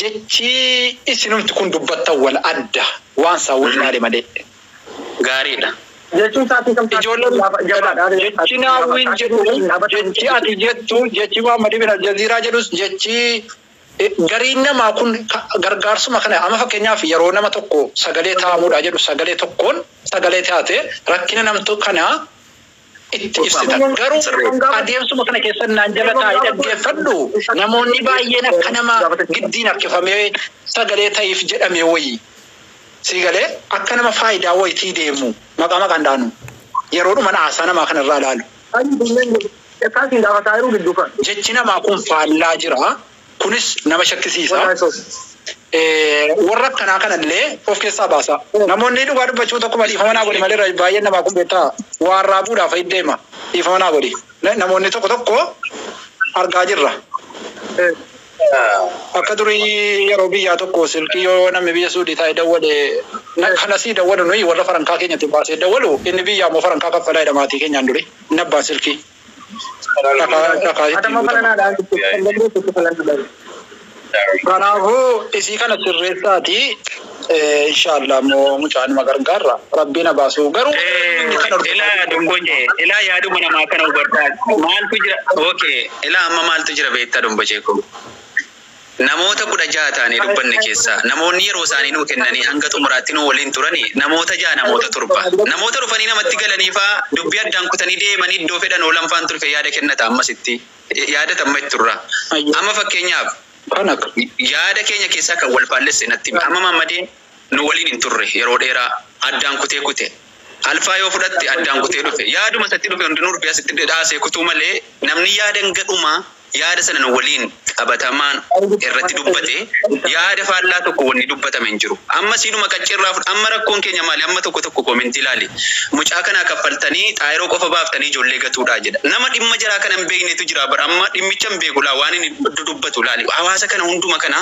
Jechi isinumti kun dubbattan wal adda waan isaa wal ilaale malee. Gaariidha. Jechuun sa'aatii kam Ijoolleen jechi naawwiin jedhu, jechi ati jettu, jechi Muhammad ibn Aljaziiraa jedhus, jechi gariin namaa kun gargaarsuma kana amma fakkeenyaaf yeroo nama tokko sagalee taa'amuudha jedhu, sagalee tokkoon sagalee taate rakkina namtu kanaa itti ibsitan. Garuu adeemsuma kana keessa naan jala taa'ee dhaggeeffadhu, namoonni baay'een akka nama giddiin harkifamee sagalee ta'iif jedhame wayii. Sii galee, akka nama faayidaa wayitii deemu maqaa maqaan dhaanu yeroodhuma haasaa namaa kanarraa ilaalu. Akkasiin gaafataa jiru gidduu kan. Jechi namaa kun faallaa jira. Kunis nama shakkisiisa. Warra akkanaa kanallee of keessaa baasa. Namoonni dhugaa dubbachuu tokko dhiifama naa godhi malee baay'een namaa kun beektaa waan raabuudhaaf deema. Dhiifama naa godhi. Namoonni tokko tokko argaa jirra. Akka durii yeroo biyyaa tokko silkii yoo namni biyya Suudii taa'ee dawwale, kanasii dawwalu, nuyi warra farankaa keenyatti baasee dawwalu, inni biyyaa immoo farankaa kaffalaa jedha maatii keenyaan duri. Inni abbaan silkii. Dhakaa ittiin Atama guutama. falanaadhaan kan. Kanaafuu isii kana sirreessaati, inshaallah immoo mucaan nama gargaarra, rabbiin baasu garuu inni kan Ilaa Domboce, ilaa yaaduma namaa kana hubadhaa. Maaltu jira? Okay, ilaa amma maaltu jira beektaa, Domboce ko? Namoota 16 ta'anii dubbanne keessaa namoonni yeroo isaanii nuu kennanii hanga xumuraatti nuu waliin turanii namoota ja'a, namoota torba. Namoota dhufanii namatti galanii faa dubbii addaan kutanii deemanii iddoo fedhan oolan faan turfe yaada kennata ammasitti. Yaada tamma itti turra. Amma fakkeenyaaf kana yaada keenya keessaa kan wal faallesse natti himi. Amma Mammadeen nu waliin hin turre, yeroo dheeraa addaan kutee kute. Alfaa yoo fudhatte addaan kutee dhufe. Yaaduma isatti dhufe hundinuu dhufee asitti dhaasee kutuu malee namni yaada gadhumaa yaada sana nu waliin qabatamaan irratti dubbate yaada faallaa tokko wanni dubbatame hin jiru. Amma siinuma qaccirraa fudh, amma rakkoon keenya maali? Amma tokko tokko comment ilaali. Mucaa kanaa kaffaltanii xaayiroo qofa baaftanii ijoollee gatuudhaa jedha. Nama dhimma jaraa kana hin beeknetu jira bara, amma dhimmicha hin beeku laa, waan inni dubbatu laali. Hawaasa kana hunduma kana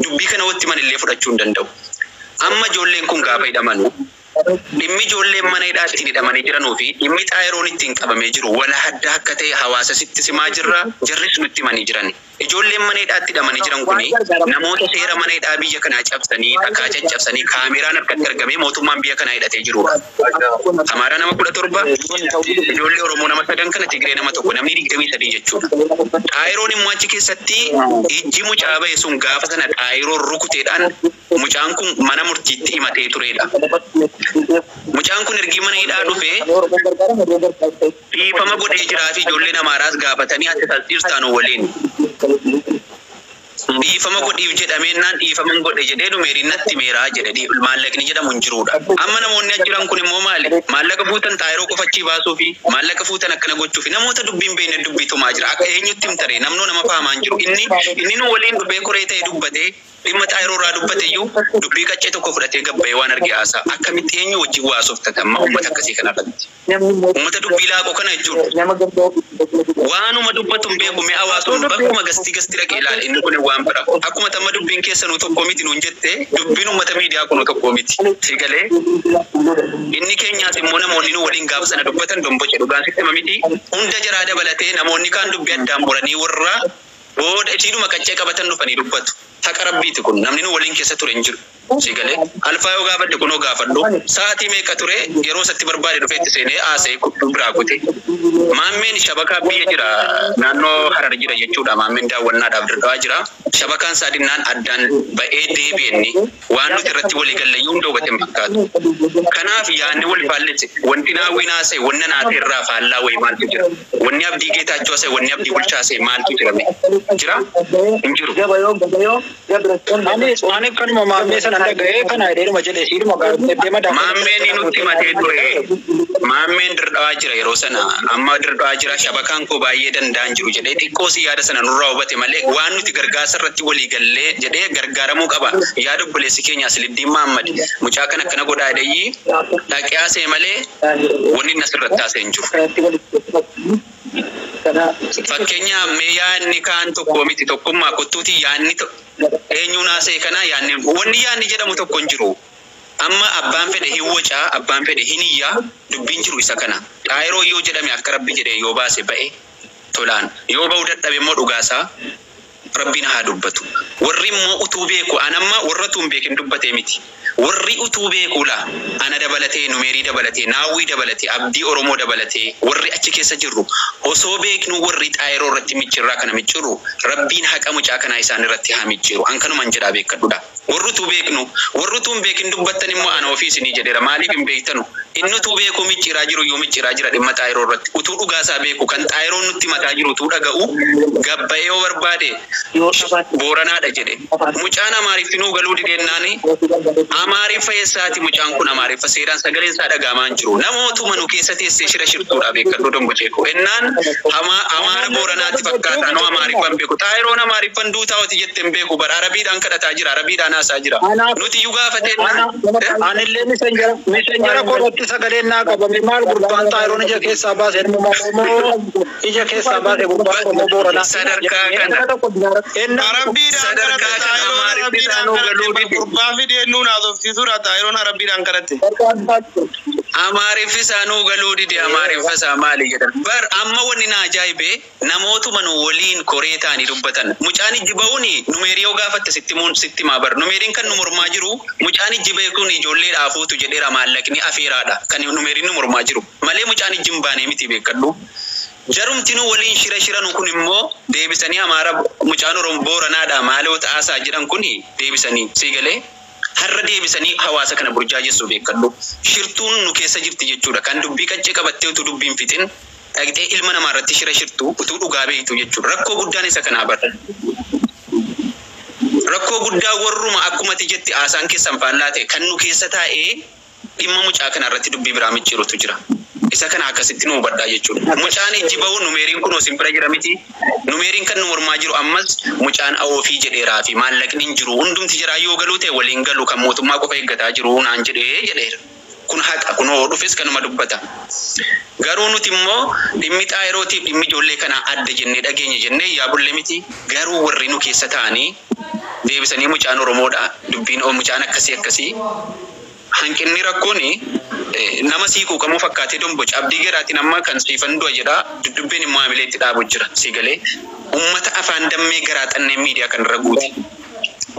dubbii kana watti manillee fudhachuu hin danda'u. Amma ijoolleen kun gaafa hidhamanu, dhimmi ijoolleen mana hidhaa ittiin hidhamanii jiranuu fi dhimmi xaayiroon ittiin qabamee jiru wala adda akka ta'e hawaasa sitti simaa jirra, jarris nutti himanii jiran. Ijoolleen mana hidhaatti hidhamanii jiran kuni namoota seera mana hidhaa biyya kanaa cabsanii, dhakaa caccabsanii, kaameraan harkatti argamee mootummaan biyya kanaa hidhatee jirudha. Amaaraa nama 17, ijoollee Oromoo nama sadan kana, Tigree nama tokko, namni 23 jechuudha. Xaayiroon immoo achi keessatti ijji mucaa ba'e sun gaafa sana xaayiroon rukuteedhaan mucaan kun mana murtiitti himatee turedha. Mucaan kun ergi mana hidhaa dhufee dhiifama godhee jiraa fi ijoolleen Amaaraas gaafatanii ati salxiirtaan waliin dhiifama godhiif jedhameennaan dhiifama godhe jedhee dhumeeriin natti meeraa jedhe, maallaqni jedhamu hin jirudha. Amma namoonni as jiran kun immoo maali? Maallaqa fuutan xaayiroo qofa achii baasuu fi maallaqa fuutan akkana gochuu fi namoota dubbiin beekne dubbii tumaa jira. Akka eenyutti himtare namnoo nama faamaa hin jiru. Inni nu waliin dhufee koree ta'e dubbatee dhimma xaayiroo irraa dubbate iyyuu dubbii qaccee tokko fudhatee gabbayee waan arge haasaa. Akkamitti eenyu wajjin waa softatan uummata akkasii kanarratti? Uummata dubbii laaqoo kana jechuudha. Waanuma dubbatu hin beeku, mi'a hawaasuma bakkuma gastii gastii dhaqee ilaala, inni kun waan bira. Akkuma tamma dubbiin keessanuu tokko miti nuun jette, dubbiin uummata miidiyaa kun tokko miti. Si galee, inni keenyaas immoo namoonni nu waliin gaafa sana dubbatan, Domboce, dhugaan sitti hima miti, hunda jaraa dabalatee namoonni kaan dubbii addaan muranii warra booda isiidhuma qaccee qabatan dhufanii dubbatu. Haqa rabbiiti kun, namni nu waliin keessa ture hin jiru. Si galee, Alfaa yoo gaafadhe, kunoo gaafadhu. Sa'aatii meeqa ture? Yeroo isatti barbaade dhufee itti seenee haasa'ee biraa kute. Maammeen shabakaa biyya jira, naannoo Harar jira jechuudha. Maammeen daawwannaadhaaf Dirqaa jira. Shabakaan isaa dinnaan addaan ba'ee deebi'enni waan nuti irratti walii galle iyyuu hunda hubate hin fakkaatu. Kanaaf yaadni wal faallesse, wanti naawwiin haasa'e wanna naatee irraa faallaa wayii maaltu jira? Wanni Abdii Geetaachoo haasa'e, wanni Abdii Bulchaa haasa'e maaltu jira? Jira? Hin jiru. Ani kanuma maammee sana dhaga'ee kana jedheedhuma jedhe siidhuma deema. Maammeen nutti himatee ture. Maammeen Dirdhawaa jira yeroo sana. Amma Dirdhawaa jira, shabakaan koo baay'ee danda'an jiru jedhee xiqqoo si yaada sana nurraa hubate malee waan nuti gargaarsa irratti walii gallee jedhee gargaaramuu qaba. Yaada obboleessi keenya Asiliddiin Mahammad mucaa kana akkana godhaa jedheyyii dhaqee haasa'e malee wanni inni asirratti haasa'e hin jiru. Fakkeenyaaf mee yaadni kaan tokko miti, tokkummaa kottuutii yaadni eenyuun haasa'e kana, yaadni wanni yaadni jedhamu tokko hin jiru. Amma abbaan fedhe hin wocaa, abbaan fedhe hin iyyaa, dubbiin jiru isa kana. Xaayiroo yoo jedhame akka rabbi jedhe yoo baase ba'e tolaan, yoo ba'uu dadhabe immoo dhugaasaa Rabbiin haa dubbatu. Warri immoo utuu beeku anamma warra utuu hin beekin dubbatee miti. Warri utuu beeku laa ana dabalatee, Numeerii dabalatee, Naawwii dabalatee, Abdii Oromoo dabalatee warri achi keessa jirru osoo beeknuu warri xaayiroo irratti micciirraa kana micciiru Rabbiin haqa mucaa kanaa isaan irratti haa micciiru. An kanuman jedhaa beekkadhudha. Warri utuu beeknu warri utuu hin beekin dubbattan immoo ana ofii isinii jedheera. Maaliif hin beektanu? Inni utuu beekuu micciiraa jiru iyyuu micciiraa jira dhimma xaayiroo irratti. Utuu dhugaa isaa beeku kan xaayiroon nutti himataa jiru utuu dhaga'u gabba'ee yoo barbaade Booranaadha jedhe. Mucaan Amaariffi nuu galuu dideennaani Amaariffa eessaati mucaan kun Amaariffa seeraan sagaleen isaa dhaga'amaa hin jiru. Namootuma nu keessa teessee shira shirtuudha beekkadhu Dombocee koo. Ennaan Amaara Booranaatti fakkaataa noo Amaariffa hin beeku. Xaayiroon Amaariffan duutaa oti jette hin beeku bara Arabiidhaan kadhataa jira Arabiidhaan haasaa jira. Nuti iyyuu gaafateennaan. Anillee misenjera koo irratti sagaleen naa qabame maal gurbaan xaayiroon ija keessaa baase ilmuma Oromoo ija keessaa baase gurbaan Oromoo Booranaa. Sadarkaa kana. Arabbiidhaan Sadarkaa kadhatte kana Xaayiroon Amaariffi Arabbiidhaan isaanuu kadhatte galuu bar dide. gurbaa fidee nuun haasofsiisuudha Xaayiroon Arabbiidhaan kadhatte. Amaariffi isaanuu galuu dide Amaariffa isaa maali jedhan. Bar amma wanni na ajaa'ibe namootuma nu waliin koree ta'anii dubbatan. Mucaan ijji ba'uuni numeerii yoo gaafatte sitti himuun sitti himaa bar. Numeeriin kan nu mormaa jiru mucaan ijji ba'e kun ijoollee dhaafuutu jedheera maallaqni afeeraadha. Kan numeeriin nu mormaa jiru. Malee mucaan ijji hin baanee miti beekkadhu. Jarumti nu waliin shira shiranu kun immoo deebisanii Amaara mucaan Oromoo Booranaadha maaloo ta'aasaa jedhan kun deebisanii sii galee har'a deebisanii hawaasa kana burjaajessu beekkadhu. Shirtuun nu keessa jirti jechuudha. Kan dubbii qaccee qabattee utuu dubbii hin fixin dhaqxee ilma namaa irratti shira shirtu utuu dhugaa beektu jechuudha. Rakkoo guddaan isa kanaa bara. Rakkoo guddaa warruma akkuma ati jette haasaan keessan faallaa ta'e kan nu keessa taa'ee dhimma mucaa kana irratti dubbii biraa micciirutu jira. Isa kana akkasitti nu hubadhaa jechuudha. Mucaan ijji ba'u numeeriin kunoo isin bira jira miti. Numeeriin kan nu mormaa jiru ammas mucaan awoofii jedheeraa fi maallaqni hin jiru. Hundumti jiraa yoo galuu ta'e waliin galu kan mootummaa qofa eeggataa jiru naan jedhee jedheera. Kun haqa kunoo dhufes kanuma dubbata. Garuu nuti immoo dhimmi xaayirootiif dhimmi ijoollee kanaa adda jennee dhageenya jennee yaa bulle miti. Garuu warri nu keessa ta'anii deebisanii mucaan Oromoodha dubbiin mucaan akkasii akkasii hanqinni rakkoon nama sii quuqamuu fakkaatee domboca abdii garaatiin amma kan siifan du'a jedha duddubbeen immoo haamilee itti dhaabu jira sii galee ummata afaan dammee garaa xannee miidiyaa kanarra guute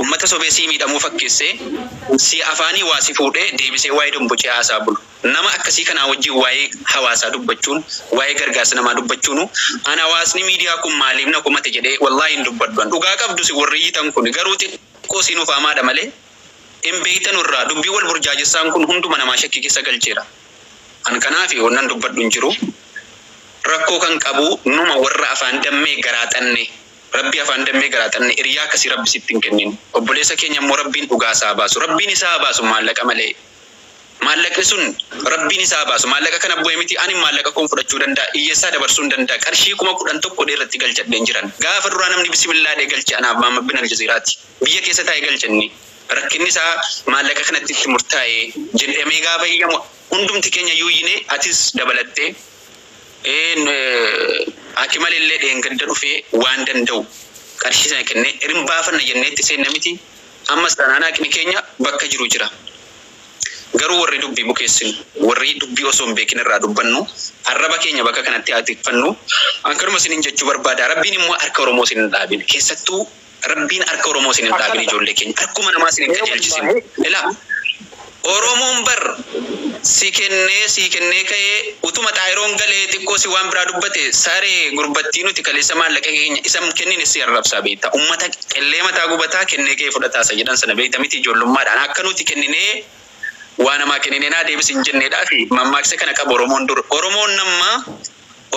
ummata sobee sii miidhamuu fakkeessee si afaanii waa si fuudhee deebisee waa'ee dombocee haasaa bulu nama akkasii kanaa wajjin waa'ee hawaasaa dubbachuun waa'ee gargaarsa namaa dubbachuunu an hawaasni miidiyaa kun maaliif na komate jedhee wallaahi hin dubbadhu dhugaa qabdu si warri iyyitan kun garuu xiqqoo siin ufaamaadha malee hin beeytanu irraa dubbii wal burjaajessaan kun hunduma namaa shakkii keessa galcheera. An kanaafi wannan dubbadhu hin jiru. Rakkoo kan qabu numa warra afaan dammee garaa xanne. Rabbi afaan dammee garaa xanne hiriyaa akkasii Rabbi sitti hin kennin. Obboleessa keenya immoo Rabbiin dhugaa isaa baasu. Rabbiin isaa baasu maallaqa malee. Maallaqni sun Rabbiin isaa baasu. Maallaqa kana bu'ee miti ani maallaqa koon fudhachuu danda'a. Hiyyeessaa dabarsuu hin danda'a. Qarshii 11,000 irratti galchadheen jiran. Gaafa duraa namni bismillaa dhee galche anaaf Mahammad bin Aljaziiraati. Biyya keessa taa'ee galchanni. Rakkinni isaa maallaqa kanatti itti murtaa'e jedhamee gaafa iyyamu hundumti keenya iyyuu iyyinee atis dabalattee Akimal illee dheengadda dhufee waan danda'u qarshii sana kennee irin baafanna jennee itti seenna miti. Ammas taanaan haqni keenya bakka jiru jira. Garuu warri dubbii bukeessinu, warri dubbii osoo hin beekin irraa dubbannu, arraba keenya bakka kanatti haa tikfannu. An kanuma isiniin jechuu barbaada. Rabbiin immoo harka Oromoo isin hin dhaabin. Keessattuu Rabbiin harka Oromoo isin hin dhaabin ijoollee keenya. Harkuma namaa isin hin qajeelchisin. Ilaa Oromoon bar si kennee si kennee ka'ee utuma xaayiroon galee xiqqoo si waan biraa dubbate saree gurbattii nuti kaleessa maallaqa keenya isa kennine si arrabsaa beekta. Ummata qellee mataa gubataa kennee ka'ee fudhataa isa jedhan sana beekta miti ijoollummaadhaan akka nuti kenninee waa namaa kenninee naa deebisi hin jenneedhaa fi mammaaksa kana qaba Oromoon dur. Oromoon namma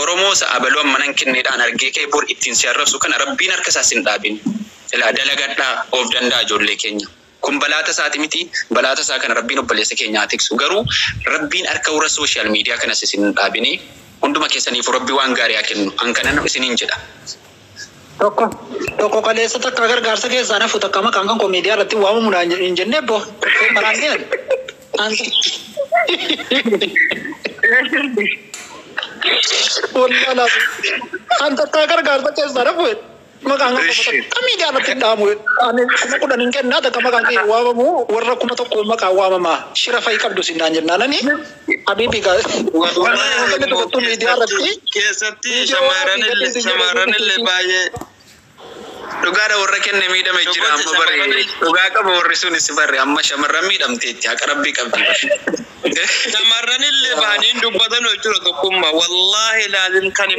Oromoo isa abaluu ammanan kenneedhaan argee ka'ee bor ittiin si arrabsu kana Rabbiin harka isaas hin dhaabin. Ilaa dalagadhaa of danda'a ijoollee keenya. Kun balaa tasaati miti. Balaa tasaa kana Rabbiin obboleessa keenya haa tiksu. Garuu Rabbiin harka warra social media kanas isin hin dhaabini. Hunduma keessaniifuu Rabbi waan gaarii haa kennu. An kanan isiniin jedha. Tokko tokko kaleessa takka gargaarsa keessaa nafu takka maqaan kan koo miidiyaa irratti waamamu naan hin jenne boo. Tokko maraan ga'an. Wallahi laazim. An takka gargaarsa keessaa nafu maqaan kan koo takka miidiyaa irratti hin dhaamu. Ani 10,000 hin kennaa takka maqaan kee waamamu warra 1,000 maqaan waamamaa. Shira fa'i qabdu siin naan jennaan ani Habibi gaa. Wanni tokko miidiyaa irratti Keessatti shamarran illee baay'ee Dhugaadha warra kenne miidhame jira amma barre dhugaa qaba warri sunis barre amma shamarran miidhamteetti haqa rabbii qabdi barre. Shamarran illee bahanii hin dubbatan jechuudha tokkummaa. Wallaahi laazim kan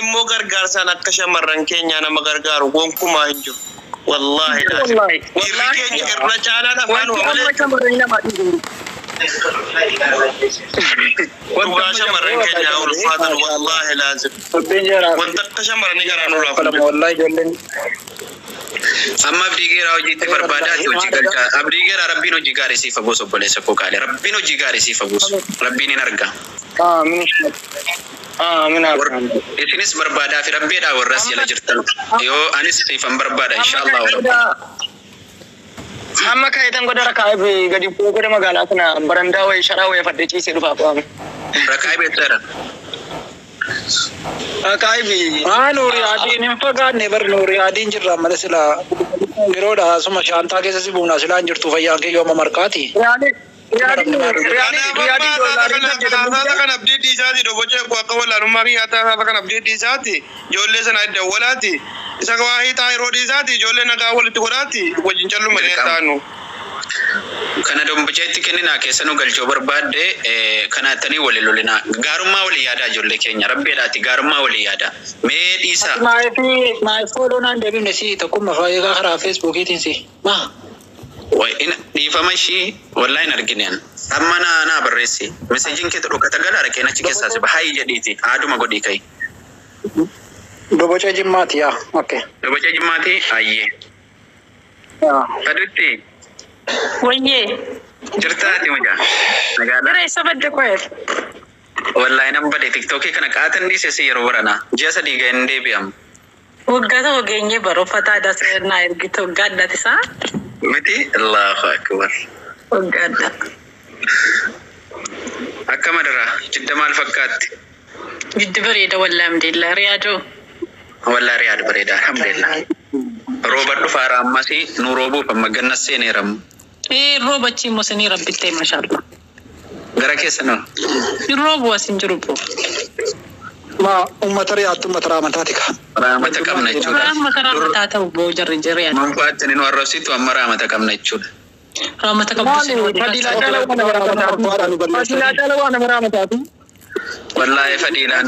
immoo gargaarsaan akka shamarran keenyaa nama gargaaru gonkumaa hin jiru. Wallaahi laazim. Wallaahi. Dhiirri keenya irra caalaan afaan Wanti malee amma shamarranii namaa dhiibu. Dhugaa shamarran keenyaa ulfaatan wallaahi laazim. Dubbiin jira. Wanta akka shamarranii garaa nu laafu. Wallahi ijoolleen Amma Abdii Geeraa hojiitti barbaadaati hojii galchaa. Abdii Geeraa rabbiin hojii gaarii siif haa buusu obboleessa koo qaali. Rabbiin hojii gaarii siif haa buusu. Rabbiin hin arga. Aamin. Aamin. Isinis barbaadaa fi rabbiidhaa warras jala jirtan. Yoo anis siifan barbaada inshaallah rabbi. Amma ka'eetan goda rakaa gadi bu'uu goda magaalaa kana barandaa wayii sharaa wayii fadhee ciisee dhufaaf waame. Rakaa beekteera. Rakaa Maa nuuri adiin hin fagaanne bar nuuri adiin jirra malee sila yeroodha asuma shaantaa keessa si buuna silaa hin jirtu fayyaan kee yooma marqaati. Riyaadii doolaariin hojjetamu. Haasasa kan abdii dhiisaati doboce akka wallaalummaa kiyyaatti haasasa kan abdii dhiisaati ijoollee sana dawwalaati isa waa hiixaa yeroo dhiisaati ijoollee nagaa walitti godhaati wajjin calluma taanu. Kana domboceetti kenninaa keessa nu galchuu barbaadde kanaattanii walii lolinaa. Gaarummaa walii yaadaa ijoollee keenya rabbiidhaati gaarummaa walii yaadaa. Mee dhiisaa. Maayif fooloo naan deebifne si tokkummaa fayyaa karaa feesbuukiitiin si. Maa. Dhiifama ishii wallaahi hin argine. Amma naa barreessi. Meseejiin keetu dhokata gala rakeen achi keessaa si hayi jedhiiti haaduma godhii ka'i. Dobocee jimmaati yaa. Okay. Dobocee jimmaati ayyee. Adutti Wayyee. jirtaati mucaa. Nagaadha. Bira isa badde qo'eef. Wallaahi nan bade tiktookii kana qaatan dhiise si yeroo baranaa. Ji'a 3 ga'een deebi'amu. Waggaa tokko geenyee bara uffata aadaa sirnaa ergite waggaa addaati isaa. Miti Allahu akbar. Waggaa adda. Akka madaraa jidda maal fakkaatti? Jiddi bareeda wallaahi alhamdulillah riyaadoo. Wallaahi riyaad bareeda alhamdulillah. Rooba dhufaara ammas nu roobuuf amma ganna seeneeramu. Ee rooba achi immoo sinii rabbittee maashaallah. Gara keessa noo. Roobu as hin jiru boo. Maa uummata riyaattu uummata raamataati ka. Raamata qabna jechuudha. Raamata raamataa ta'u boo jarri jarri. Manfaatti nu arrabsitu amma raamata qabna jechuudha. Raamata qabdu sin Fadilaa caalaa waan nama raamataati. Wallaahi fadiilaan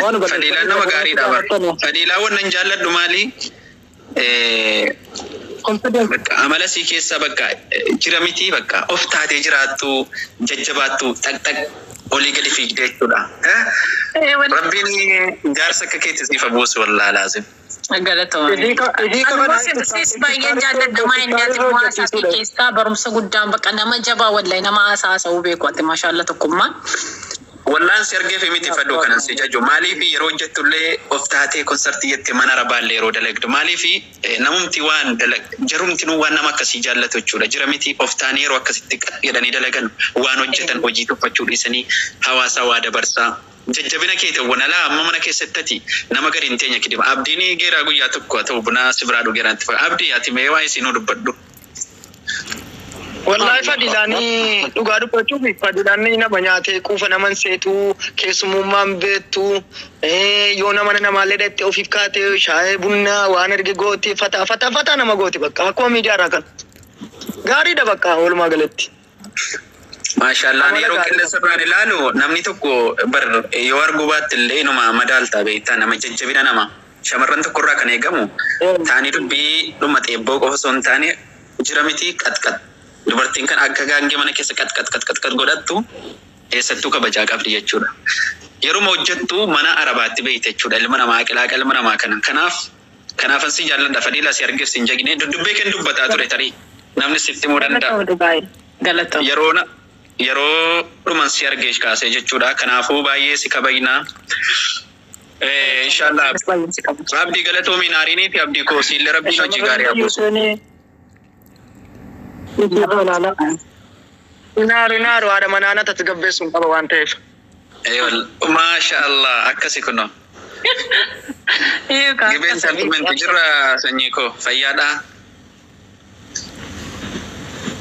nama gaariidha bara. Fadiilaan wannan jaalladhu maali? Bakka amala sii keessa bakka jira miti bakka of taatee jiraattu jajjabaattu xaqxaq olii gadi fiigdee jechuudha. Rabbiin jaarsa akka keetti siif buusu wallaahi laazim. Galatoomii. Baay'een jaalladha maa inni ati haasaa kee keessaa barumsa guddaan bakka nama jabaa wallahi nama haasaa haasa'uu beeku ati maashaallah tokkummaan. Wallaan si argeef miti faduu kanan si jaju maaliif yeroo hojjettullee of taatee konsartii jettee mana arabaallee yeroo dalagdu maaliif namumti waan dalag jarumti nu waan nama akkasii jaallatu jechuudha jira miti of taanii yeroo akkasitti jedhanii dalagan waan hojjetan hojii tuffachuu dhiisanii hawaasa waa dabarsaa jajjabina keetiiwwan alaa amma mana keessatti ati nama gadi hin teenya kidima abdiin geeraa guyyaa tokko haa ta'u buna si biraa dhugeeraan itti fayyada abdii ati mee waa isinuu dubbadhu. Wallaahi fadilaanii dhugaa dubbachuuf fadilaanii nama nyaatee quufa naman seetu keessummaan beektu yoo nama namaallee dhette ofiif kaatee shaayee bunaa waan erge gooti fataa fataa fataa nama gooti bakka akkuma miidiyaa irraa kan gaariidha bakka walumaa galatti. Maashaallah yeroo qilleensa biraan ilaalu namni tokko bar yoo arguu baatte illee inuma madaalta beektaa nama jajjabina nama shamarran tokkorraa kan eegamu taanii dubbii dhuma xeebboo qofa osoo hin taane jira miti qaxqax dubartiin kan akka gaangee mana keessa qaxqax qaxqax qax godhattu eessattuu kabajaa qabdi jechuudha. Yeruma hojjettu mana arabaatti beeyte jechuudha ilma namaa qilaaqa ilma namaa kana kanaaf kanaafan si jaalladha fadiilaa si argeef si hin jagne duddubbee kan dubbataa ture tarii namni sitti himuu danda'a. Galatoomii. Yeroo yeroo dhuman si argeesh kaasee jechuudha. Kanaafuu baay'ee si kabajnaa. Inshallah abdii galatoomi naariinii fi abdii koo siillee rabbiin hojii gaarii haa buusu. Naaru naaru haadha manaana tasgabbeessuun qaba waan ta'eef. Maasha Allah akkasi kunoo. Gibeen salphumenti jirra sanyii koo fayyaadhaa.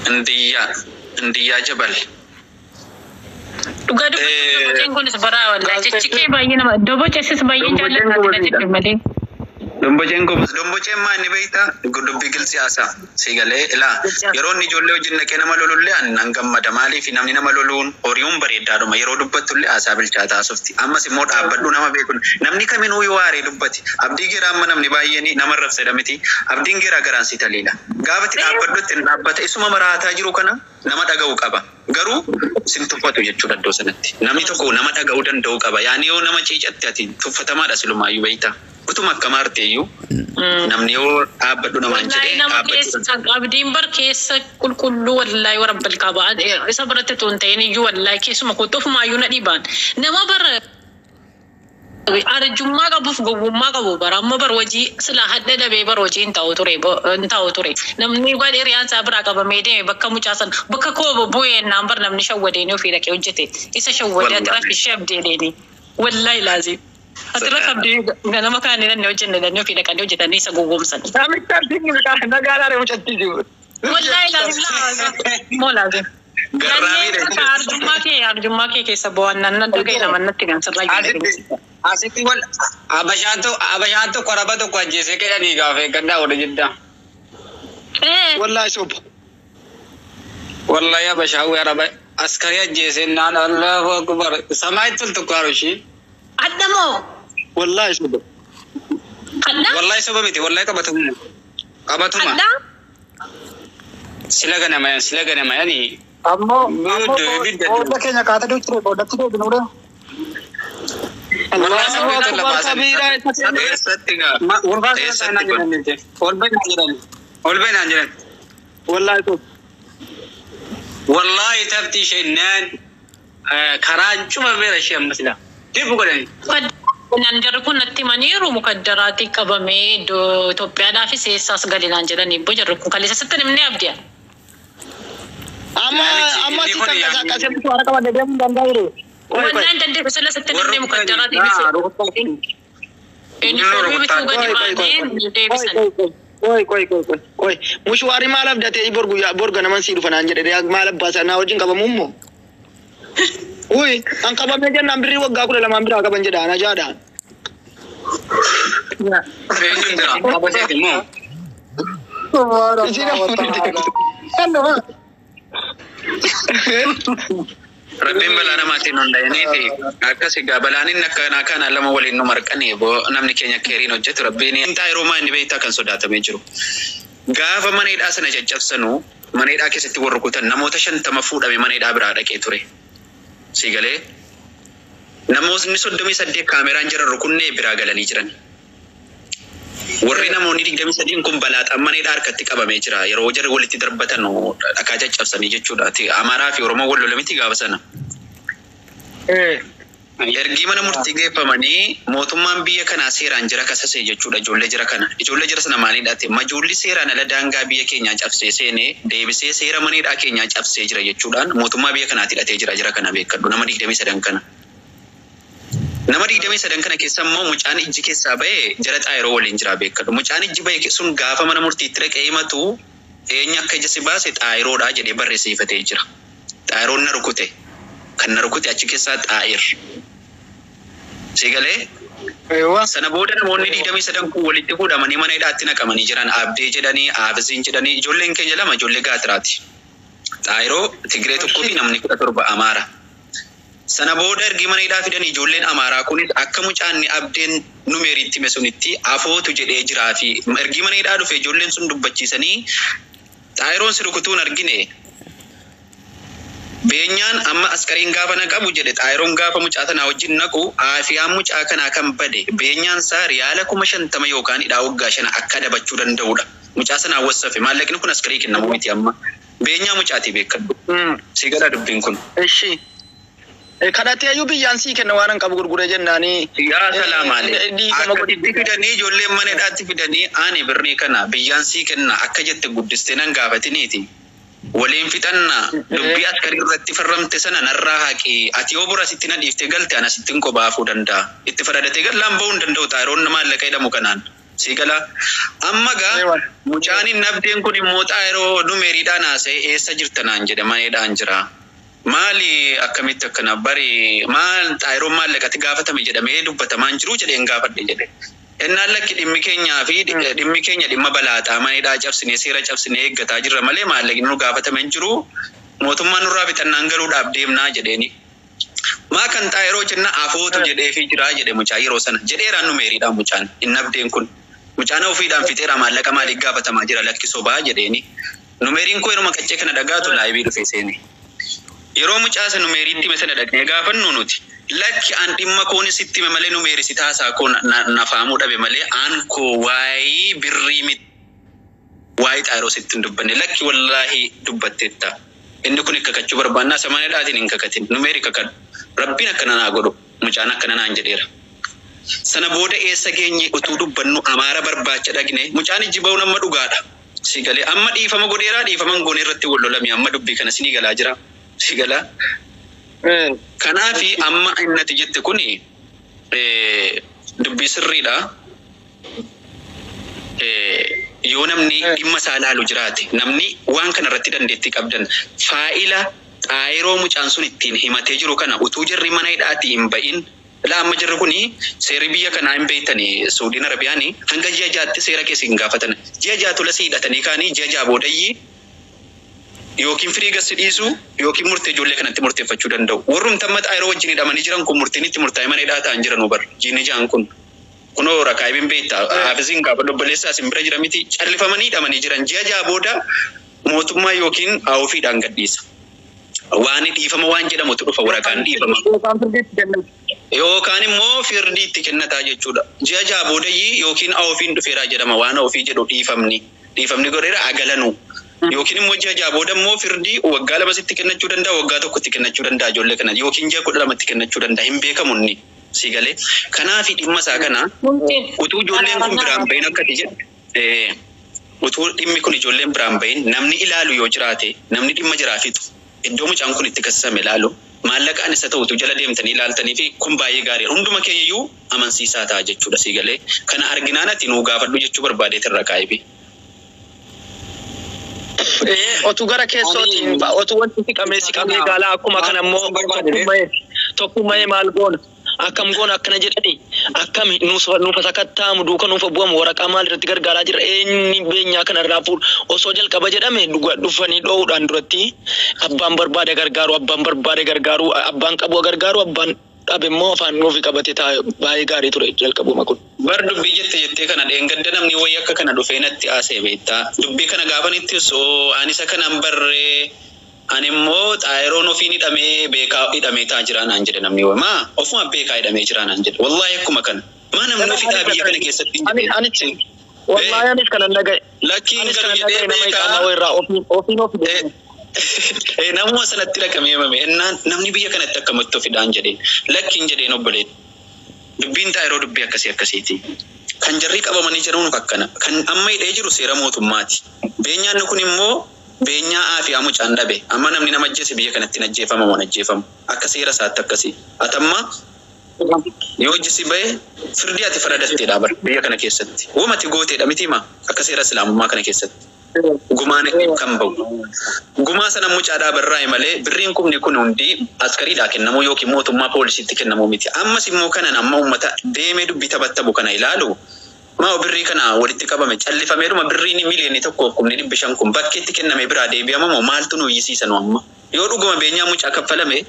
Indiyyaa Indiyyaa Jabal. Dhugaa dubbachuu doboceen kunis baraa wallahi jechi kee baay'ee nama doboceessis baay'ee jaalladha ati na jibbe malee. Domboceen gobas domboceen maa inni beektaa dubbii gilsi haasaa si galee ilaa yeroo inni ijoollee wajjin dhaqee nama lolullee ani nan gammada maaliif namni nama loluun horiiwwan bareedaadhuma yeroo dubbattullee haasaa bilchaataa haasofti ammas immoo dhaabbadhu nama beekun namni kaminuu yoo waaree dubbate abdii geeraa amma namni baay'een nama rabsedha miti abdiin geeraa garaan si taliila gaafati dhaabbadhu ittiin dhaabbata isuma maraataa jiru kana nama dhaga'u qaba garuu sin tuffatu jechuudha iddoo sanatti namni tokko nama dhaga'uu danda'u qaba yaani yoo nama ciicatte ati tuffatamaadha silumaayyuu beektaa utuma akka maarteeyyuu namni yoo dhaabbadhu namaan Wallahi jedhee nama dhaabbachuu keessa abdiin bar keessa qulqulluu wallahi warabbal qaba. Isa biratti otoo hin ta'in iyyuu wallahi keessuma kootu ofumaayyuu na dhibaan. Nama bara arjummaa qabuuf gowwummaa qabu bara amma bar hojii silaa hadda dhabee bar hojii hin ta'u ture hin ta'u ture. Namni waan hiriyaan isaa biraa qabamee deeme bakka mucaa sana bakka koo bu'ee naan bar namni shawwadeenii ofii dhaqee hojjete. Isa shawwadee ati Wallahi. rafi shabdee deeni. Wallahi laazim. Ati rafi abdii ganama kaanii namni hojjenne namni ofii dhaqanii hojjetanii isa gowwoomsan. Namicha arsiin nagaadhaan mucattii jiru. Wallahi laazim laazim. Moo laazim. Garraamiidha jechuudha. Arjummaa kee keessa bu'aan nan dhagaye nama natti kan sirraa Asitti asitti wal abashaan tokko araba tokko ajjeesee kedhanii gaafa eeggannaa oolu jidda. Wallahi soba. Wallahi abashaan araba askarii ajjeesee naan Allahu akbar samaayitti ol tokko harushi. Adda moo? Wallahi soba. Adda? Wallahi soba miti wallahi qabatuma. Qabatuma. Adda? Sila ganama sila ganama yani Ammoo Ibidda booda keenya kaatee ture boodatti deebinuudha. Wallahi Allahu akbar kabiira. Eessatti gaa? Eessatti kun? Ol bainaan jedhan. Ol bainaan jedhan. Wallahi soba. Wallahi tafti isheen karaa cufameera ishee amma sila. Dibbu godhani. Naan jarri kun natti himaniiru mukaddaraatii qabamee iddoo Itoophiyaadhaafis eessaas galinaan jedhanii bo jarri kun kaleessa sitti himnee abdiya. Amma amma si kan qasaqasee muka qabadee deemuu danda'u. Wallahi dandeessu sila sitti himnee mukaddaraatii yuunifoormii bituu gadi baanee deebisan. Qoy qoy qoy qoy qoy mushwaari maal abdatee bor guyyaa bor ganaman sii dhufa naan jedhe maal abbaa isaa naa wajjin qabamu immoo. Uy an qabamee jennaan birrii waggaa 12 biraa qaban jedha ana jaadha. Eenyuun jira? Qabateeti immoo. Rabbiin balaa namaatiin hunda'iniiti. Akkas egaa balaan inni akkanaa kana lama waliin nu marqanii boo namni keenya keeriin hojjetu rabbiin hin taa'e maa inni beektaa kan sodaatamee jiru. Gaafa mana hidhaa sana caccabsanu mana hidhaa keessatti warra rukutan namoota 50 fuudhame mana hidhaa biraa dhaqee ture. Si galee namootni 38 kaameraan jiran rukunnee biraa galanii jiran. Warri namoonni 23 kun balaaxaan mana hidhaa harkatti qabamee jira. Yeroo jarri walitti darbatan dhakaa caccabsanii jechuudha. Amaaraa fi Oromoo wal lola miti gaafa sana. Ergii mana murtii geeffamanii mootummaan biyya kanaa seeraan jira kasasee jechuudha ijoollee jira kana. Ijoollee jira sana maaliin hidhate? Majoolli seeraan ala daangaa biyya keenyaa cabsee seenee deebisee seera mana hidhaa keenyaa cabsee jira jechuudhaan mootummaa biyya kanaatti hidhatee jira jira kana beekadhu nama 23 kana. Nama 23 kana keessa immoo mucaan ijji keessaa ba'ee jara xaayiroo waliin jira beekadhu. Mucaan ijji ba'e sun gaafa mana murtiitti dhaqee himatu eenyu akka ija si baase xaayiroodha jedhee barreessifatee jira. Xaayiroon na rukute. Kan na rukute achi keessaa xaayir. Si galee sana booda namoonni 23 kun walitti fuudhamanii mana hidhaatti naqamanii jiran Abdee jedhanii Aabisiin jedhanii ijoolleen keenya lama ijoollee gaatiraati. Xaayiroo Tigree tokkoo fi namni 17 Amaara. Sana booda ergi mana hidhaa fidan ijoolleen Amaaraa kunis akka mucaanni Abdeen numeeriitti hime sunitti afootu jedhee jiraa fi ergi mana hidhaa dhufe ijoolleen sun dubbachiisanii xaayiroon si rukutuun argine Beenyaan amma askariin gaafa na qabu jedhe xaayiroon gaafa mucaa tanaa wajjin naqu aafiyaan mucaa kanaa kan bade beenyaan isaa riyaala 50,000 yookaan hidhaa waggaa 5 akka dabachuu danda'udha. Mucaa sanaa wassafe maallaqni kun askarii kennamu miti amma. Beenyaa mucaatii beekadhu. Si gala dubbiin kun. Ishi. Kadhatee iyyuu biyyaan sii kenna waan hin qabu gurguree jennaanii. Yaa salaamaale. Dhiifama godhi. Akkasitti fidanii ijoolleen mana hidhaatti fidanii ani birrii kana biyyaan sii kenna akka jette guddistee nan gaafatiniiti. Waliin fixanna dubbii askarii irratti farramte sana narraa haqi ati yoo bora sitti na dhiiftee galte ana sittin qobaafuu danda'a. Itti faradatee gallaan ba'uu hin danda'u xaayiroon maallaqa jedhamu kanaan. Si gala amma gaa mucaan hin nabdeen kun immoo xaayiroo numeeriidhaan haasa'e eessa jirta naan jedhe mana hidhaan jira. Maali akkamitti akkana bari maal xaayiroon maallaqatti gaafatame jedhamee dubbatamaan jiru jedheen gaafadhe jedhe. Innaan lakki dhimmi keenyaa fi dhimmi keenya dhimma balaaxaa manidhaa cabsinee seera cabsinee eeggataa jirra malee maallaqni nu gaafatame hin jiru. Mootummaan nurraa bitannaan galuudhaaf deemnaa jedheeni. Maa kan xaayiroo jenna afootu jedheefii jiraa jedhe mucaa yeroo sana jedheeraan nu meeriidhaan mucaan hin abdeen kun. Mucaan ofiidhaan fixeera maallaqa maaliif gaafatamaa jira lakki sobaa jedheeni. Numeeriin koo yeruma qaccee kana dhagaatu laayibii dhufe seene. Yeroo mucaa sana numeeriitti hime sana dhaqnee gaafannu nuti. Lakki an dhimma koon sitti hime malee numeeri si taasaa koo na faamuu dhabe malee an koo waayii birrii miti. Waayii xaayiroo sitti hin dubbanne lakki wallaahi dubbatteetta. Inni kun kakachuu barbaannaa samaaniidhaatiin hin kakatin numeeri kakadhu. Rabbiin akkana naa godhu mucaan akkana naan jedheera. Sana booda eessa geenye utuu dubbannu amaara barbaacha dhaqne mucaan ijji ba'uun amma dhugaadha. Si galee amma dhiifama godheeraa dhiifama hin goone irratti wal lolame amma dubbii kana sinii galaa jira. Si galaa. Kanaafi amma innati jette kuni dubbii sirriidha. Yoo namni dhimma isaa ilaalu jiraate namni waan kana irratti dandeettii qabdan faa'ila xaayiroo mucaan sun ittiin himatee jiru kana utuu jarri mana hidhaatii hin ba'in laa amma jarri kuni seerri biyya kanaa hin beektani Suudiin Arabiyaani hanga ji'a jaatti seera keessa hin gaafatan ji'a ja'a tola si hidhatanii kaanii ji'a ja'a boodayyii yookiin firii gasi dhiisu yookiin murtee ijoollee kanatti murteeffachuu danda'u. Warrumti amma xaayiroo wajjin hidhamanii jiran kun murtiin itti murtaa'e mana hidhaa ta'an jiran bar jiini ja'an kun. Kunoo rakaayibiin beektaa haafiziin gaafa obboleessaa isin bira jira miti callifamanii hidhamanii jiran ji'a ja'a booda mootummaa yookiin ofiidhaan gadhiisa. Waan dhiifama waan jedhamutu dhufa waraqaan dhiifama. Yookaan immoo firdii itti kennataa jechuudha. Ji'a ja'a boodayyii yookiin ofiin dhufeeraa jedhama waan ofii jedhu dhiifamni. Dhiifamni godheera agalanu. Yookiin immoo ji'a ja'a booda immoo firdii waggaa lama sitti kennachuu danda'a waggaa tokkotti kennachuu danda'a ijoollee kana yookiin ji'a 12tti kennachuu danda'a hin beekamu inni. Si galee kanaafi dhimma isaa kana utuu ijoolleen kun biraan bahin akka ati jedhe utuu dhimmi kun ijoolleen biraan bahin namni ilaalu yoo jiraate namni dhimma jiraafitu iddoo mucaan kun itti kassame ilaalu maallaqaan isa ta'u utuu jala deemtanii ilaaltanii fi kun baay'ee gaariidha. Hunduma keenya iyyuu amansiisaa ta'a jechuudha si galee kana arginaan ati nuu gaafadhu jechuu barbaadeet irra kaa'ibi. Otuu gara keessootiin otuu wanti siqamee siqamee gaalaa akkuma kana immoo tokkummaa maal goona akkam goona akkana jedhani akkam nuufa sakattaamu duuka nuufa bu'amu waraqaa maal irratti gargaaraa jira eenyu beenyaa kana irraa fuudhu osoo jalqaba jedhame dhufanii dho'uudhaan duratti abbaan barbaade gargaaru abbaan barbaade gargaaru abbaan qabu gargaaru abbaan dhabe immoo afaan nuufi qabate taa'e baay'ee gaarii ture jalqabuma kun. Bar dubbii jette jettee kana dheengadda namni wayii akka kana dhufee natti haasa'e beektaa. Dubbii kana gaafanitti osoo ani isa kanan barree ani immoo xaayiroon ofiin hidhamee beekaa hidhamee taa'aa jira naan jedhe namni wayii. Maa ofuma beekaa hidhamee jira naan jedhe. Wallaahi akkuma kana. Maa namni ofii dhaa biyya kana keessatti hin jedhe. Anichi wallaahi anis kanan dhaga'e. Lakkiin Anis galu kanan jedhee dhaga'e nama beekaa. iqaamaa wayirraa ofiin ofi beekaa. Namuma sanatti rakamee himame ennaan namni biyya kanatti akkamatti ofidhaan jedheen lakkiin jedheen obboleetti. Dubbiin xaayiroo dubbii akkasii akkasiiti. Kan jarri qabamanii jiran akkana. Kan amma hidhee jiru seera mootummaati. Beenyaan kun immoo beenyaa aafiyaa mucaan dhabe. Amma namni nama ajjeese biyya kanatti hin ajjeefama moo hin ajjeefamu. Akka seera isaatti akkasii. Ati amma yoo hojjisi bahe firdii ati faradatteedha bara biyya kana keessatti. Wamati gooteedha miti himaa akka seera islaamummaa kana keessatti. Gumaan kan bahu. Gumaa sana mucaadhaa barraa'e malee birriin kumni kun hundi askariidhaa kennamuu yookiin mootummaa poolisiitti kennamuu miti. Ammas immoo kanan amma uummata deemee dubbii taphattabu kana ilaalu maa birrii kana walitti qabame callifameedhuma birriin miliyoonni 1,500,000 kun bakkeetti kenname biraa deebi'amamoo maaltu nu iyyisiisa nu amma. Yoo dhuguma beenyaa mucaa kaffalame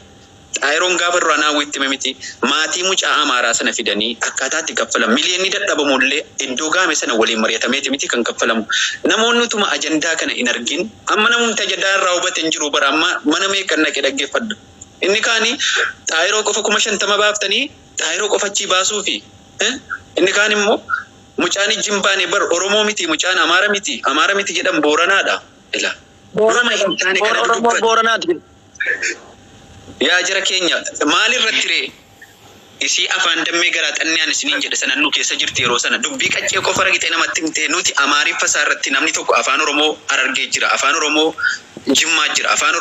xaayiroon gaafa duraa naawwitti hime miti maatii mucaa amaaraa sana fidanii akkaataatti kaffalamu miliyoonni dadhabamullee iddoo gaame sana waliin mari'atameeti miti kan kaffalamu. Namoonni utuma ajandaa kana hin argin amma namumti ajandaa irraa hubate hin jiru bara amma mana meeqan dhaqee dhaggeeffadha. Inni kaani xaayiroo qofa 50,000 baaftanii xaayiroo qofa achii baasuufi inni kaan immoo mucaan ijji hin baane bar Oromoo miti mucaan Amaara miti Amaara miti jedhan Booranaadha. Ila Durama hin taane kana dubbatu. Booranaati. Yaa jara keenya maal irratti ree isii afaan dammee garaa xanniyaan isiniin jedhe sana nu keessa jirti yeroo sana dubbii qaccee qofa ragitee namatti himtee nuti Amaariffa isaa irratti namni tokko afaan Oromoo Harargee jira afaan Oromoo Jimmaa jira afaan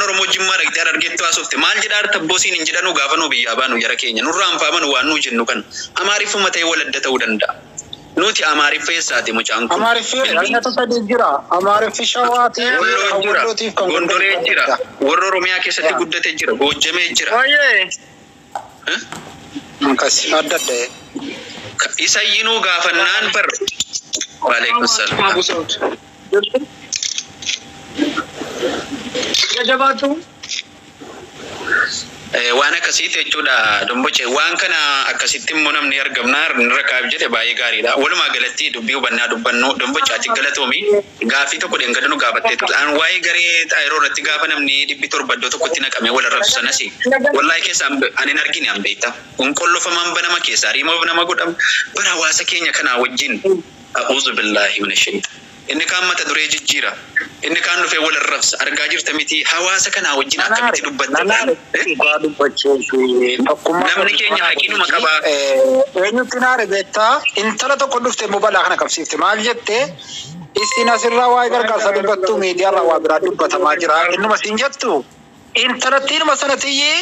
Oromoo Jimmaa ragitee Harargeetti haasofte maal jedhaa artabboosiin hin jedhanu gaafa nu biyyaa baanu jara keenya nurraa hin faamanu waan nuu jennu kana Amaariffuma ta'ee wal adda ta'uu danda'a. Nuti Amaariffa eessaati mucaan kun? Amaariffi aynata sadii jira. Amaariffi Shawaatii fi Walloo jira, Wallootiif kan Gondoree jira, guddate. warra Oromiyaa keessatti guddate jira, Goojjamee jira. Wayyee. Akkas adda adda. Isa iyyinuu gaafannaan bar. Waalaikum salaam. Jabaatu. Waan akkasiiti jechuudha Domboce. Waan kana akkasitti immoo namni argamnaa irra kaa'eef jedhe baay'ee gaariidha. Walumaa galatti dubbii hubannaa dubbannu Domboce ati galatoomi gaafii tokko dheengadda nu gaafattee turte. An waa'ee garee xaayiroo irratti gaafa namni 700 iddoo tokkotti naqamee wal arrabsu sanas wallaahi keessa ani hin argine an beekta. Qonqollofamaan banama keessa hariimoo nama godhamu bara hawaasa keenya kanaa wajjin a'uuzu billaahi mina shaytaan. Inni kaan mata duree jijjiira. Inni kaan dhufee wal arrabsa. Argaa jirta miti hawaasa kanaa wajjin akkamitti dubbatta? Namni keenya haqinuma qaba. Eenyutti naare beektaa intala tokko dhufte immoo balaa kana qabsiifte maal jette isin asirraa waa'ee gargaarsa dubbattu miidiyaarraa waa biraa dubbatamaa jira. Innuma siin jettu intalattiinuma sanatiyyi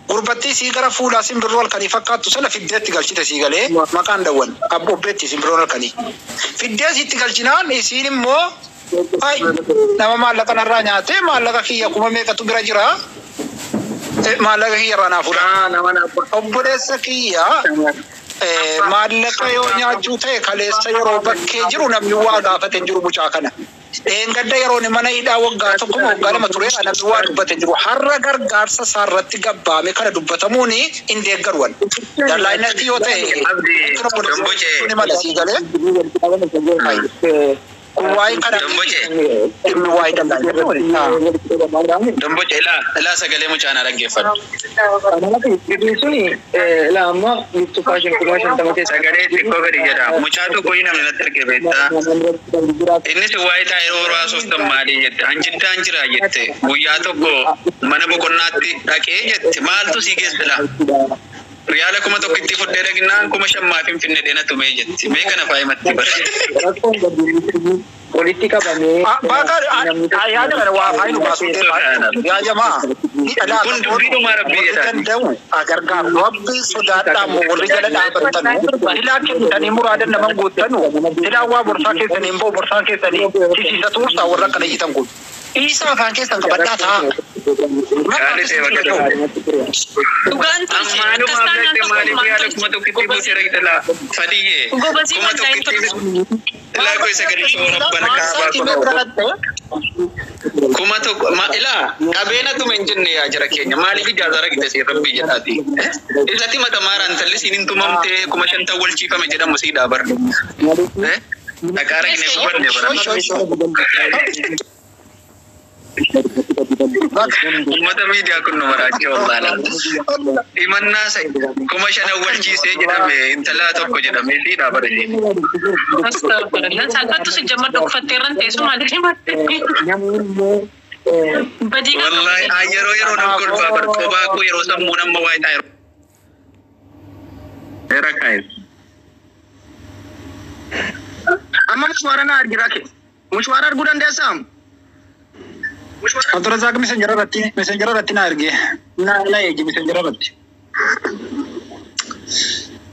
gurbattii sii gara fuulaa simbirroo halkanii fakkaattu sana fiddeetti galchite sii galee maqaan dawwan obbeetti simbirroon halkanii. Fiddee siitti galchinaan isiin immoo ay nama maallaqa narraa nyaatee maallaqa kiyya kuma meeqatu bira jira maallaqa kiyya irraa naa fuudha. Obboleessa kiyya maallaqa yoo nyaachuu ta'e kaleessa yeroo bakkee jiru namni waa gaafate hin jiru mucaa kana. Dheengadda yeroo inni mana hidhaa waggaa tokko waggaa lama tureera namni waa dubbate hin jiru. Har'a gargaarsa isaarratti gabbaame kana dubbatamuun hin deeggaruwan. Dallaayinatti yoo ta'e ni mala sii galee. Kun waa'ee kana dhimmi waa'ee dallaayinatti. Domboce ilaa sagalee mucaa naa dhaggeeffadhu. Suni ilaa amma biiftuu faashin 50,000 keessa. Sagalee xiqqoo gadi jedha. Mucaa tokko namni natti arge beektaa. Innis waa'ee xaayiroo raasuuf maalii jette. Anjiddaan jira jette. Guyyaa tokko mana boqonnaatti dhaqee jette. Maaltu sii geesse laa? Riyaala 1000 fudhee dhaqinnaan 5,000 Finfinnee dheena tumee jetti. Mee kana faayimatti bara. Walitti qabamee. Baaka yaada kana waa faayidu baasuu yaa jamaa. Kun dubbiidhuma rabbii jedha. Danda'u gargaaru rabbi sodaadhaa immoo warri jala dhaabbatanu silaa kennitanii muraadan naman guuttanu silaa waa borsaa keessanii hin ba'u borsaan keessanii tisiisa tuursaa warra akkana iyyitan kun. Dhiisaa afaan keessan qabadhaa ta'a. Dhugaan tolche Ammaanuma akkas taanaan abdatte maaliif tokkummaan yaala tolche. 1000 buutee dhaqxe Fadiyyee. Gobasii Kuma waldaa hin tokkitti tolche. ilaa koo sagalee shoora rabbana kaabaa kuma tokko ma ilaa qabeena tume hin jenne yaa jara keenya maaliif ijaaza ragite siin rabbii jedhaati. Isatti mata maaraan talli siin hin tumamtee 50,000 wal ciifame jedhamu siidhaa bara. Dhaqaa ragne gubanne bara. Uummata miidiyaa kun nu maraachee wallaalaa. Himannaa sa 5,000 wal ciisee jedhame intala tokko jedhame siidhaa bara isheen. Astagfirullah. Salphattu si jamma dhokfatteerran teessuma maaliif himatte? Badii kan Wallahi yeroo yeroo nam kolfaa bar kophaa koo yeroo sammuu nama waa'ee xaayiroo. Era kaayes. Amma mushwaara na argira ke. Mushwaara arguu dandeessaa? Abdurrazaaq messenjera irratti na erge. Na eegi messenjera irratti.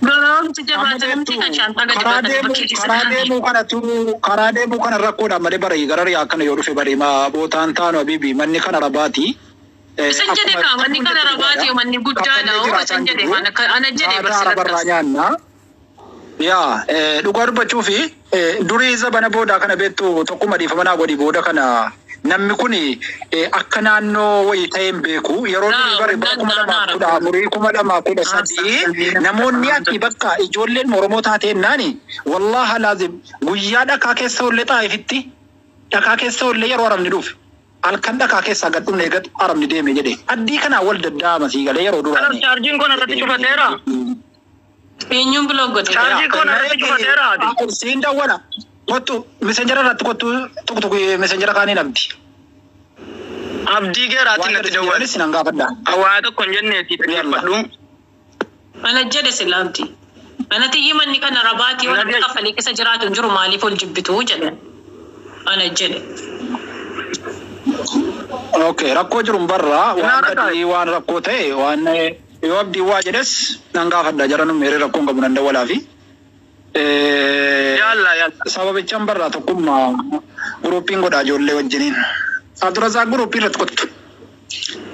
Garoomti jabaatamti kan shaantaa gadi baatanii bakkee keessa Karaa kaa'anii. deemuu kanatu karaa deemuu kana rakkoodhaan malee barii gara riyaa kana yoo dhufe barii ma bootaan taanu abibi manni kana rabaati. Isin jedhe kaa manni kana rabaati manni guddaadha hoo isin jedhe ana jedhe Aadaa arabarraa barsiifattas. nyaanna. Yaa dhugaa dubbachuu fi durii zabana boodaa kana beektu tokkuma dhiifama naa godhi booda kana namni kun akka naannoo wayii ta'e hin beeku yeroo durii bare bara 2014 2013 namoonni ati bakka ijoolleen Oromoo taateen naani wallaaha laazim guyyaa dhakaa keessa ollee xaa'ifitti dhakaa keessa ollee yeroo arabni dhufe halkan dhakaa keessaa gad dhumne gad arabni deeme jedhe addii kanaa wal daddaama sii galee yeroo duraanii. Chaarjiin kun irratti cufateera. Eenyuun biloog godhe? Chaarjii kun irratti cufateera. Siin dawwana. Kottu messenjera irratti kottu tokko tokko messenjera kaaniin abdi. Abdii geeraatiin natti dawwale. Anis nan gaafadha. Waa tokko hin jenneeti dhaggeeffadhu. Ana jedhe sila abdi. Ana tiyyi manni kana rabaati waan akka kaffalee keessa jiraatu hin jiru maaliif ol jibbitu jedhe. Ana jedhe. Okay, rakkoo jiru barra waan badii waan rakkoo ta'e waan yoo abdii waa jedhes nan gaafadha jara nu meeree rakkoon qabu nan dawwalaafi. Yalla yalla. Sababichaan barraa tokkummaa guruupiin godhaa ijoollee wajjiniin. Abdurrazaaq guruupii irratti kottu.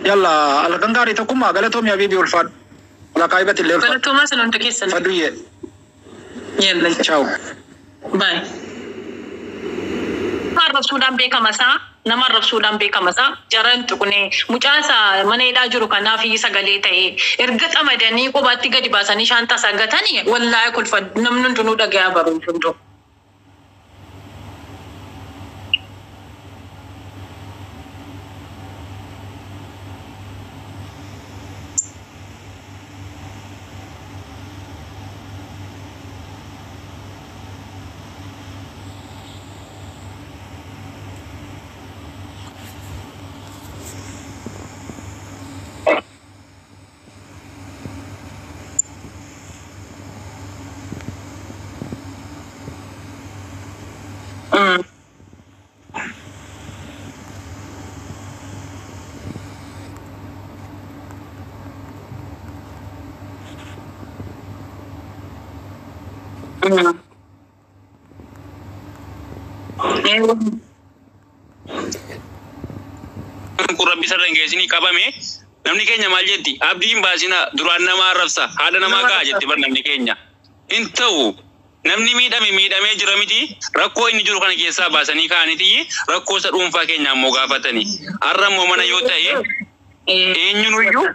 Yalla halkan gaarii tokkummaa galatoomi abiibii ulfaadhu. Lakkaa'ibatti illee ulfaadhu. Galatoomaa sana hunda keessan. Faduyyee. Yalla. Ciao. Bye. Nama arrabsuudhaan beekama isaa, nama arrabsuudhaan beekama isaa, jaran tuqne mucaan isaa mana hidhaa jiru kanaaf sagalee ta'e erga xamadanii kophaatti gadi baasanii shaantaa isaa gatanii wallaahi kolfa namni hundinuu dhagayaa baru hunduu. Kun rabbi sarara hin geessinii qabame namni keenya maal jetti abdii hin baasina duraan nama arrabsa haadha namaa ga'a jetti bar namni keenya hin ta'u namni miidhame miidhamee jira miti rakkoo inni jiru kana keessaa baasanii kaa'aniiti rakkoo isa dhuunfaa keenya ammoo gaafatani har'a immoo mana yoo ta'e eenyunuyyuu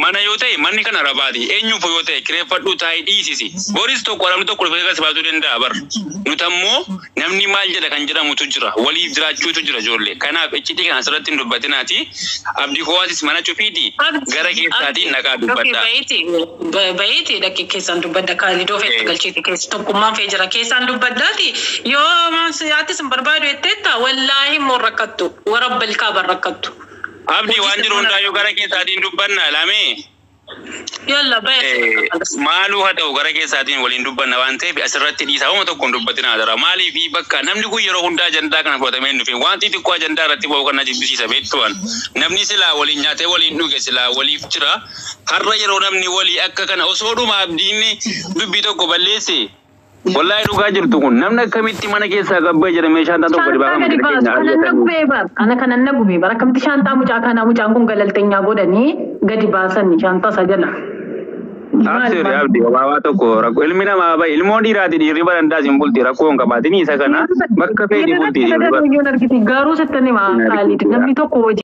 mana yoo ta'e manni kana rabaati eenyuuf yoo ta'e kireeffadhuu taa'ee dhiisisi boris tokko namni tokko dhufee gas baasuu danda'a bar nuti ammoo namni maal jedha kan jedhamutu jira waliif jiraachuutu jira ijoollee kanaaf iccitii kana asirratti hin dubbatinaati abdii kowaasis mana cufiiti gara keessaatiin naqaa dubbadha. Bayeeti dhaqee keessaan dubbadda kaalidoo fe'ee galcheeti keessa tokkummaan fe'ee jira keessaan dubbaddaati yoo ati sin barbaadu jetteetta wallaahi immoo rakkattu warra bilkaa rakkattu. Abdii waan jiru hundaayyuu gara keessaatiin dubbanna lamee. Yalla bayeeti. Maaluu haa ta'u gara keessaatiin waliin dubbanna waan ta'eef asirratti dhiisaa homa tokko hin dubbatinaa jira. Maaliif bakka namni kun yeroo hundaa ajandaa kana fudhatamee hin dhufin waan xixiqqoo ajandaa irratti ba'u kana jibbisiisa beektuwan. Namni silaa waliin nyaatee waliin dhuge silaa waliif jira. Har'a yeroo namni walii akka kana osoo dhuma abdiin dubbii tokko balleesse. Wallaahi dhugaa jirtu kun namni akkamitti mana keessaa gabbee jira meeshaan tokko gadi Shaantaa gadi baasu kanan na gubee bar ana kanan na gubee bar akkamitti shaantaa mucaa kanaa mucaan kun galalteenyaa godhanii gadi baasan shaantaa isa jala. Absiri abdi waawaa tokko rakkoo ilmi namaa bahe ilmoon dhiiraati dhiirri barandaas hin bulti rakkoo hin qabaatin isa kana bakka feeti bulti dhiirri Garuu sitti himaa Kaalid namni tokko hojii.